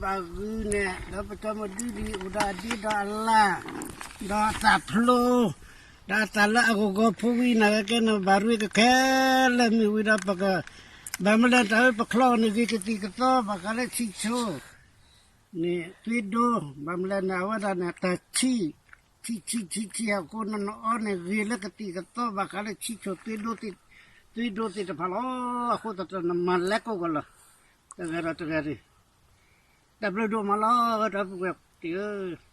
ဘၣ်ဂုၢ်န့ၣ် ဒီးပတၢ်မဒုဒံးအိၣ်ဒီးအဒ့ဒီးအလၣ်, ဒီးအသးဖျိ, ဒီးအသးလၢအဂီၤဂီၤဖိဝံၤ နာ်က့န့ၣ် ဘၣ်ရ့ကခဲလၢာ်မ့ၢ်ဝံၤဒီးပက, ဘၣ်မနုၤလဲၣ်တၢ်ဝဲပချီန့ၣ်ဂ့ၤကသံၣ်ကသီ ဘၣ်ဃးလၢဆံၣ်ဆိ န့ၣ် သွံဒိ, ဘၣ်မနုၤလဲၣ်န့ၣ် အဝဲဒၣ်န့ၣ် တၢ်ဆံၣ်, ဆံၣ်ဆံၣ်ဆံၣ်ဆံၣ်အဃိ နနအီန့ၣ်ဂ့ၤလၢကသံၣ်ကသီ ဘၣ်ဃးလၢဆံၣ်ဆိ သွံဒိသ့ၣ်တဖၣ်လီၤ. အဃိသတးဒီးနမၤလဲၤကိးဂီၤလီၤ. တဂၤဒီးတဂၤန့ၣ် တၢ်ဘျုးဒိၣ်မးလီၤ ဒီပုၢ်ဝဲၢ်သ့ၣ်ဧၢ